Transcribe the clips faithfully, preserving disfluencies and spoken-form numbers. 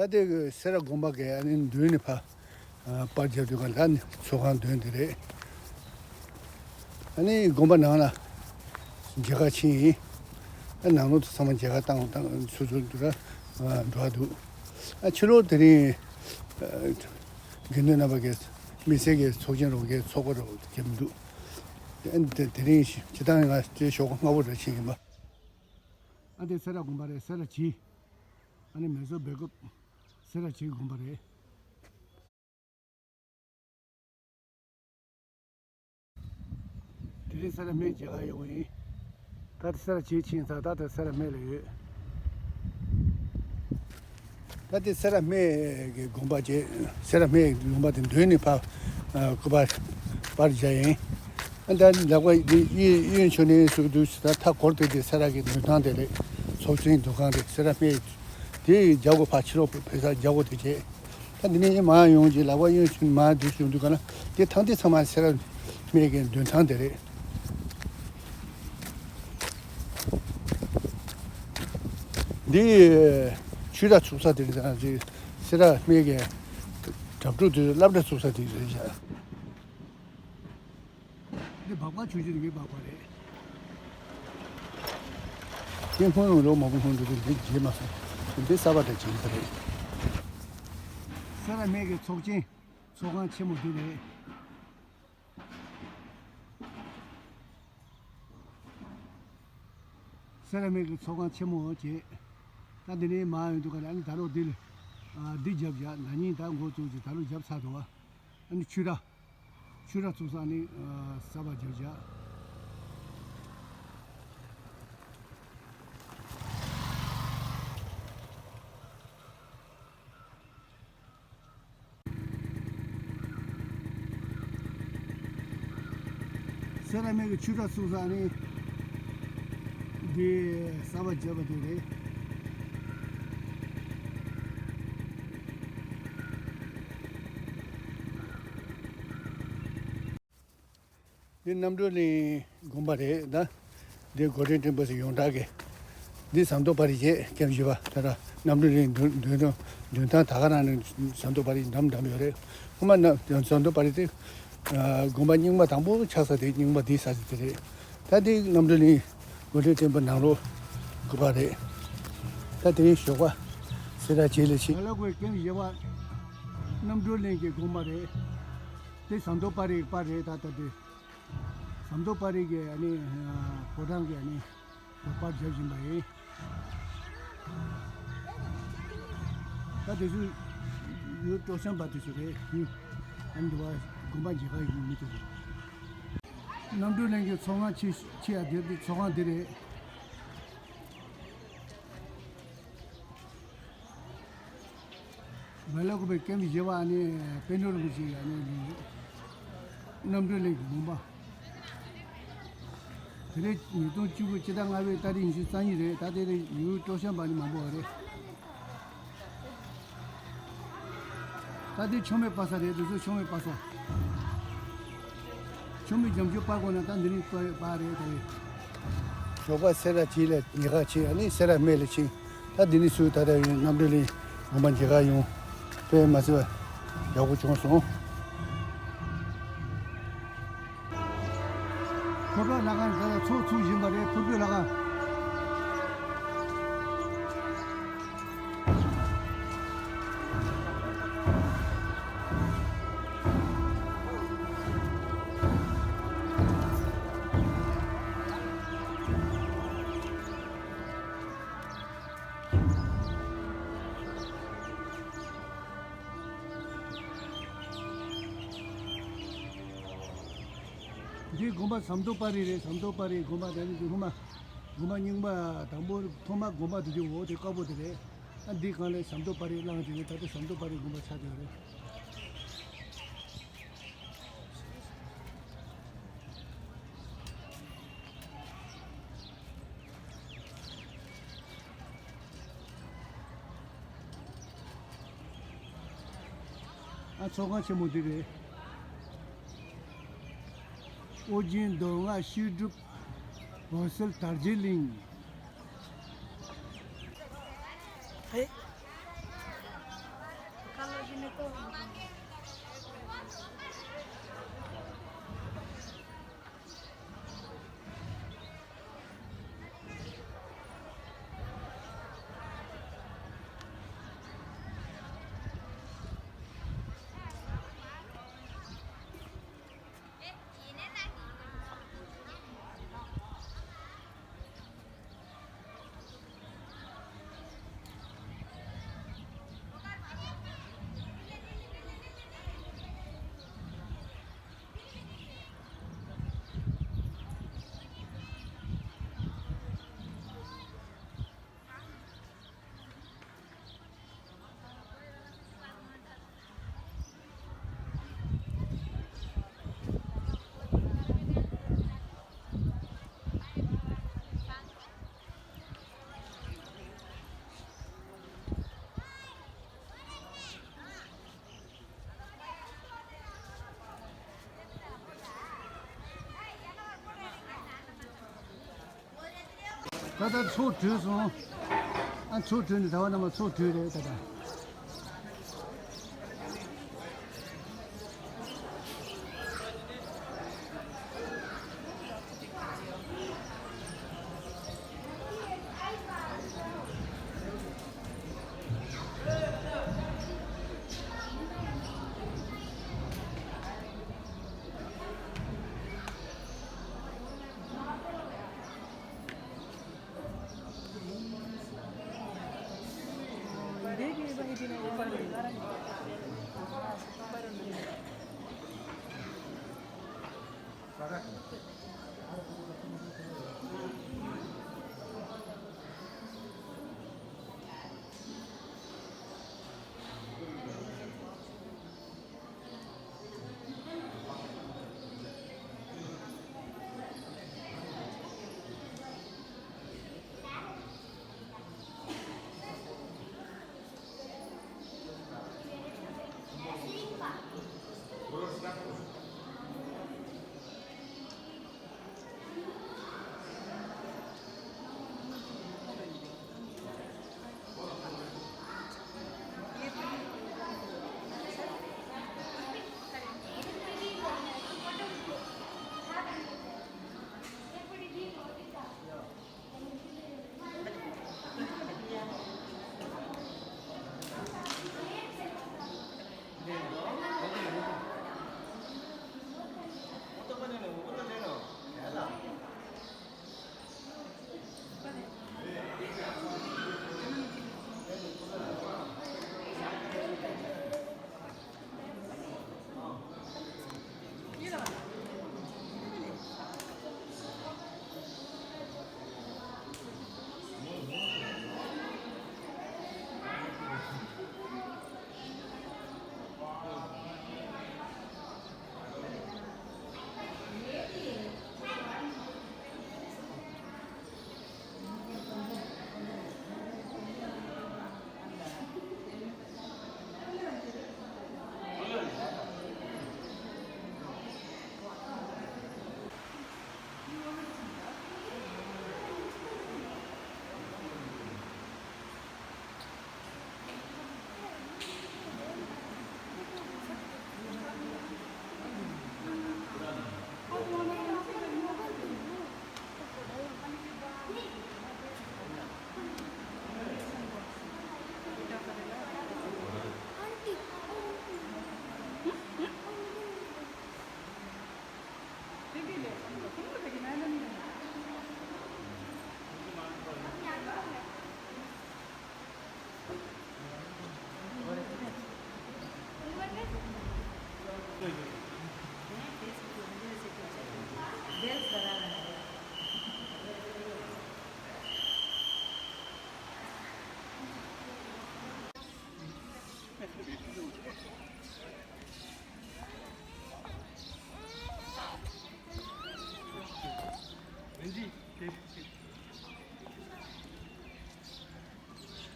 ད་དེ་གི་སེ་ར་དགོན་པ་གི་ཨ་ནི་མདུན་ནས་ཕར་ཨ་པར་རྒྱབ་དུས་ག་ལ་ནི་ཚོགས་ཁང་མདུན་དེ་རེད། ཨ་ནི་དགོན་པ་ནང་ལ་མཇལ་ཁ་ཕྱིན་ཡིན། ཨ་ནང་ལོགས་དུ་ཚང་མ་མཇལ་ཁ་བཏང་བཏང་སོ་སོ་འདུག་ར་འགྲོ་འདུག་ཨ་ཕྱི་ལོགས་དེ་རིང་ཨ་དགེ་འདུན་རྣམ་པ་གི་མི་སེར་གི་ཚོགས་ཆེན་རོགས་གི་ཚོགས་པ་རོགས་གི་མི་འདུག་ཨ་དེ་དེ་རིང་སྤྱི་བཏང་ང་དེ་ཞོགས་ཀ་སྔ་པོ་རེ་ཕྱིན་ཡིན་པ། ཨ་དེ་སེ་ར་དགོན་པ་རེད། སེ་ར་བྱེས། ཨ་ནི་མེ་བཟོ་སྦེལ་ཀོབ། སེ་ར་བྱེས་དགོན་པ་རེད། དེ་རིང་སེ་ར་སྨད་མཇལ་ཁ་ཡོང་ཡིན། ད་དེ་སེ་ར་བྱེས་ཕྱིན་ཚར། ད་དེ་སེ་ར་སྨད་ལ་ཡོད། ད་དེ་སེ་ར་སྨད་ཀྱི་དགོན་པ་བྱས། སེ་ར་སྨད་ཀྱི་དགོན་པ་དེ་མདུན་ནས་ཕར་ཨ་སྐུ་པར་པར་བཞག་ཡིན། ཨ་ད་ལག་པ་འདི་གཡས་གཡོན་ཕྱོགས་ནས་ཟུག་འདུག་ད་མཐའ་སྐོར་དེ་དེ་སེ་ར་གི་མདུན་ཐང་དེ་རེད། ཚོགས་ཆེན་འདུ་ཁང་དེ་སེ་ར་སྨད་དེ་རྒྱབ་ཁུག་ཕར་ཕྱི་ལོགས་བོད་ས་རྒྱབ་ཁུག་དེ་བྱས། ད་འདི་ནས་མར་ཡོང་རྗེས་ལག་པ་གཡོན་ཕྱོགས་ནས་མར་འདུག་སེ་འདུག་ག་ན་དེ་ཐང་དེ་ཚང་མ་སེ་ར་སྨད་ཀྱི་མདུན་ཐང་དེ་རེད། འདི་ཆོས་གྲྭ་ཚུགས་ས་དེ་རེད། ད་ཅིག་སེ་ར་སྨད་ཀྱི་གྲྭ་ཕྲུག་དེ་སློབ་གྲྭ་ཚུགས་ས་དེ་རེད་བཞག་འདི་སྦག་སྦག་ཆུང་ཆུང་གི་སྦག་སྦག་རེད། དེ་སྔོན་ལོ་མང་པོ་སྔོན་དུ་འདི་བརྗེད་མ་སོང་། འདི་གསར་པ་དེ་བྱེད་ཀྱི་རེད། སེ་ར་སྨད་ཀྱི་ཚོགས་ཆེན་ཚོགས་ཁང་ཆེན་མོ་འདི་རེད། སེ་ར་སྨད་ཀྱི་ཚོགས་ཁང་ཆེན་མོ་བྱས། ད་འདི་ནས་མར་ཡོང་དུས་ག་ལ་ཨ་ནི་ད་ལོ་འདི་ལ་ཨ་འདི་རྒྱབ་བཞག་ན་ནིང་ད་འགོ་བཙུགས་ཀྱི་ད་ལོ་རྒྱབ་ཚར་འདུག་ཨ་ནི་ཆོས་གྲྭ། ཆོས་གྲྭ་ཚུགས་ས་ནི་ཨ་གསར་པ་རྒྱབ་བཞག་སེ་ར་སྨད་ཀྱི་ཆོས་གྲྭ་ཚུགས་ས་ནི་འདི་གསར་པ་བརྒྱབ་པ་དེ་རེད། འདི་རྣམ་གྲོལ་གླིང་དགོན་པ་རེད་ད། འདི་གོ་ཊེ་ཊེམ་པལ་ཟེར་ཡོངས་གྲགས་ཀྱི། འདི་ཟམ་གདོང་དཔལ་རི་བྱས་ཀེམ་བཞི་པ་ད་ལྟ་རྣམ་གྲོལ་གླིང་མདུན་མདུན་ཐང་མདུན་ཐང་ད་ག་རང་ནས་ཟམ་གདོང་དཔལ་རི་འགྲམ་འགྲམ་ཡོད་རེད། སྔོན་མ་ན་ཟམ་གདོང་དཔལ་རི་དེ་ཨ་དགོན་པ་རྙིང་མ་དང་པོ་ཆགས་ས་དེ་རྙིང་པ་འདི་ས་ཆ་དེ་རེད། ད་འདི་རྣམ་གྲོལ་གླིང་གོ་ཊེ་ཊེམ་པལ་ནང་ལོགས་སྐུ་པར་རེད། ད་དེ་རིང་ཞོགས་པ་སེ་ར་བྱེས་ལ་ཕྱིན། ལ་ལ་གོ་ཀེམ་བཞི་པ་རྣམ་གྲོལ་གླིང་གི་དགོན་པ་རེད། དེ་ཟམ་གདོང་དཔལ་རི་པར་རེད་ད་ལྟ་དེ། ཟམ་གདོང་དཔལ་རི་གི་ཨ་ནི་ཕོ་བྲང་གི་ཨ་ནི་པར་རྒྱབ་བཞིན་པ་ཡིན། ད་དེ་ཚོ་ཡུལ་སྤྲོ་འཆམ་པ་དེ་ཚོ་རེད། ཡུལ་ཨ་ནི་འདི་བ་དགོན་པ་མཇལ་ཁ་ཡིན་མི་དེ་ཚོ། རྣམ་གྲོལ་གླིང་གི་ཚོགས་ཁང་ཆེ་ཆེ་ཡ་དེ་དེ་ཚོགས་ཁང་འདི་རེད། མ་ལ་གོ་པའི་ཀེམ་བཞི་པ་ཨ་ནི་པཎ་གྲུབ་རིན་པོ་ཆེ་ཨ་ནི་རྣམ་གྲོལ་གླིང་གི་དགོན་པ། དེ་རིང་ཉིས་སྟོང་བཅུ་དགུ་སྤྱི་ཟླ་ལྔ་པའི་ཏ་རིག་ཉི་ཤུ་རྩ་གཉིས་རེད། ད་དེ་རིང་ཡུལ་སྤྲོ་འཆམ་པ་ནི་མང་པོ་རེད། ད་དེ་ཆོ་མེད་པ་ས་རེད། དེ་ཚོ་ཆོ་མེད་པ་ས། ཆོ་མེད་རྒྱ་མཚོ་པར་གོ་ན་ད་འདི་རིང་པ་པ་རེད་ད་རེད། ཞོགས་པ་སེ་ར་བྱེས་ལ་ཉལ་ཁ་ཕྱིན། ཨ་ནི་སེ་ར་སྨད་ལ་ཕྱིན། ད་འདི་ནས་ཚུར་ད་ལྟ་ཡོང་རྣམ་གྲོལ་གླིང་དགོན་པ་མཇལ་ཁ་ཡོང་། དཔེ་མ་སྲིད་པ་ཡག་པོ་བྱུང་སོང་། ཕུར་བུ་ལྷ་ཁང་ད་ལྟ་ཚོགས་ཚུགས་བཞིན་པ་རེད། ཕུར་བུ་ལྷ་ཁང་། འདི་དགོན་པ་ཟམ་གདོང་དཔལ་རི་རེད། ཟམ་གདོང་དཔལ་རི་དགོན་པ་དེ་ནི་འདི་སྔོན་མ་དགོན་པ་རྙིང་པ་དང་པོ་ཐོག་མ་དགོན་པ་དེ་དེ་འོ་དེ་དཀར་པོ་དེ་རེད། ཨ་འདི་སྒང་ལ་ཟམ་གདོང་དཔལ་རི་བླངས་བྱས་ནས་ད་ལྟ་ཟམ་གདོང་དཔལ་རི་དགོན་པ་ཆགས་བསྡད་ཡོད་རེད། ཨ་ཚོགས་ཁང་ཆེན་མོ་འདི་རེད། ཨོ་རྒྱན་མདོ་སྔགས་བཤད་སྒྲུབ་འོད་གསལ་དར་རྒྱས་གླིང་། ཨེ། ད་ལྟ་ཚོགས་གྲོལ་སོང་། ཨ་ཚོགས་གྲོལ་ནས་ད་བར་རྣམ་པ་ཚོགས་གྲོལ་རེད་ད་ལྟ།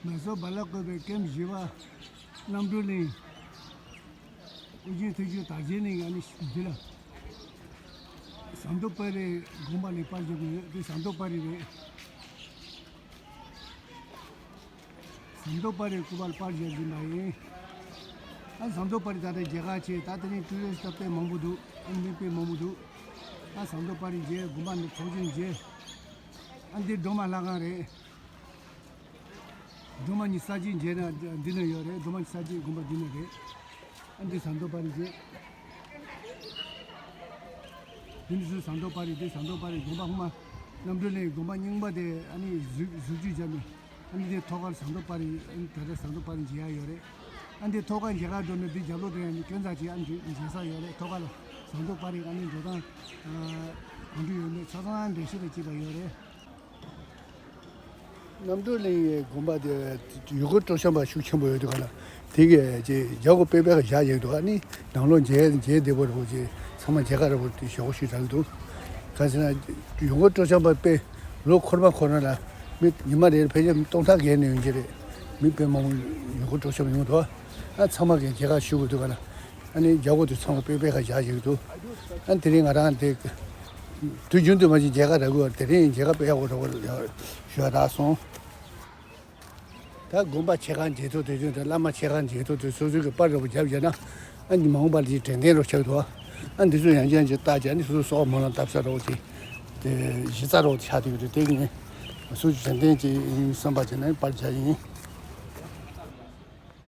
ང་ཚོ་བ་ལ་བཀོད་པའི་ཀེམ་བཞི་པ་རྣམ་གྲོལ་གླིང་། ཨོ་རྒྱན་ཐུགས་རྗེ་དར་རྒྱས་གླིང་ཨ་ནི་འདི་ལ། ཟམ་གདོང་དཔལ་རི་དགོན་པ་ནས་པར་བརྒྱབ་ཀྱི་ཡོད། འདི་ཟམ་གདོང་དཔལ་རི་རེད། ཟམ་གདོང་དཔལ་རིའི་སྐུ་པར་པར་བཞག་བཞིན་པ་ཡིན། ཨ་ཟམ་གདོང་དཔའ་རིས་ད་ལྟ་མཇལ་ཁ་ཆེ། ད་དེ་རིང་ཊུ་རི་སི་ཊི་དཔེ་མང་པོ་འདུག་ཨ་མི་དཔེ་མང་པོ་འདུག་ཨ་ཟམ་གདོང་དཔའ་རིས་མཇལ། དགོན་པ་ནས་ཚོགས་ཆེན་མཇལ། ཨ་འདི་སྒྲོལ་མ་ལྷ་ཁང་རེད། སྒྲོལ་མ་གཉིས་ས་བཅད་མཇལ་ན་འདི་ན་ཡོད་རེད། སྒྲོལ་མ་གཉིས་ས་བཅད་དགོན་པ་འདི་ན་རེད། ཨ་འདི་ཟམ་གདོང་དཔའ་རིས་མཇལ། འདི་ནི་ཟམ་གདོང་དཔའ་རིས། འདི་ཟམ་གདོང་དཔའ་རིས་དགོན་པ་སྔོན་མ་རྣམ་གྲོལ་གླིང་དགོན་པ་རྙིང་པ་དེ་ཨ་ནི་བཟོ་བཟོ་བཅོས་བརྒྱབ་ནས། ཨ་ནི་དེ་ཐོག་ཁར་ཟམ་གདོང་དཔའ་རིས། ཨ་ནི་ད་ལྟ་ཟམ་གདོང་དཔའ་རིས་མཇལ་ཡ་ཡོད་རེད། ཨ་ནི་དེ་ཐོག་ཁར་མཇལ་ཁ་འགྲོ་ན་འདི་རྒྱབ་ལོགས་དེ་ཡང་ནི་སྐས་འཛེག་ཅིག་ཨ་ནི་མཇལ་ས་ཡོད་རེད། ཐོག་ཁ་ལ་ཟམ་གདོང་དཔའ་རིས་ཨ་ནི་འགྲོ་སྟངས་གང་འདྲ་ཡོད་མེད་ཆ་ཚང་འགྲེལ་བཤད་དང་བཅས་པ་ཡོད་རེད། རྣམ་གྲོལ་གླིང་གི་དགོན་པ་དེ་ཡུལ་སྐོར་སྤྲོ་འཆམ་པ་ཤུགས་ཆེན་པོ་ཡོད་དུས་ག་ལ། དེ་གས་ཀྱི་རྒྱ་གོ་པེ་པེ་ག་བཞག་ཡོད་དུས་ཨ་ནི་ནང་ལོགས་མཇལ་མཇལ་བདེ་པོ་རེད་པོ་ཅིག་ཚང་མ་མཇལ་ཁ་རེད་པོ་དེ་ཞོག་ཤུགས་རག་གི་འདུག་ག་ཟེར་ན་ཡུལ་སྐོར་སྤྲོ་འཆམ་པ་དཔེ་ལོ་འཁོར་མ་འཁོར་ན་ལ་མི་ཉི་མ་རེར་ཕལ་ཆེར་སྟོང་ཕྲག་བརྒལ་ནས་ཡོང་གི་རེད། མི་དཔེ་མང་པོ་ཡུལ་སྐོར་སྤྲོ་འཆམ་ཡོང་འདུག་ཨ་ཚང་མ་གས་མཇལ་ཁ་ཞུ་དགོས་དུས་ག་ལ། ཨ་ནི་རྒྱ་གོ་དེ་ཚང་མ་པེ་པེ་ག་བཞག་ཡོད་འདུག་ཨ་དེ་རིང་ང་རང་དེ་དུས་རྒྱུན་དུ་མ་ཅིག་མཇལ་ཁ་རག་གི་ཡོད། དེ་རིང་མཇལ་ཁ་དཔེ་ཡག་པོ་རག་པ་ཞུ་བ་རག་སོང་། ད་དགོན་པ་ཆེ་ཁག་མཇལ་ཐུབ་དུས་རྒྱུན་དུ་བླ་མ་ཆེ་ཁག་མཇལ་ཐུབ་དུས་སོ་སོའི་གི་པར་རེ་བ་བརྒྱབ་བཞག་ན། ཨ་ནི་མ་འོངས་པ་ལ་ཅིག་དྲན་རྟེན་རུ་ཆགས་འདུག་ཨ་འདི་ཚོ་ཡང་ཅིག་ཡང་ཅིག་བལྟས་བྱས་ནས་སོ་སོ་སོགས་སྨོན་ལམ་བཏབ་ས་རོགས་ཅིག་དེ་གཞི་རྩ་རོགས་ཆགས་བསྡད་ཡོད་རེད། དེ་གི་ནས་སོ་སོའི་དྲན་རྟེན་ཅིག་ཡིན་བསམ་པ་བྱས་ནས་པར་བརྒྱབ་ཡིན།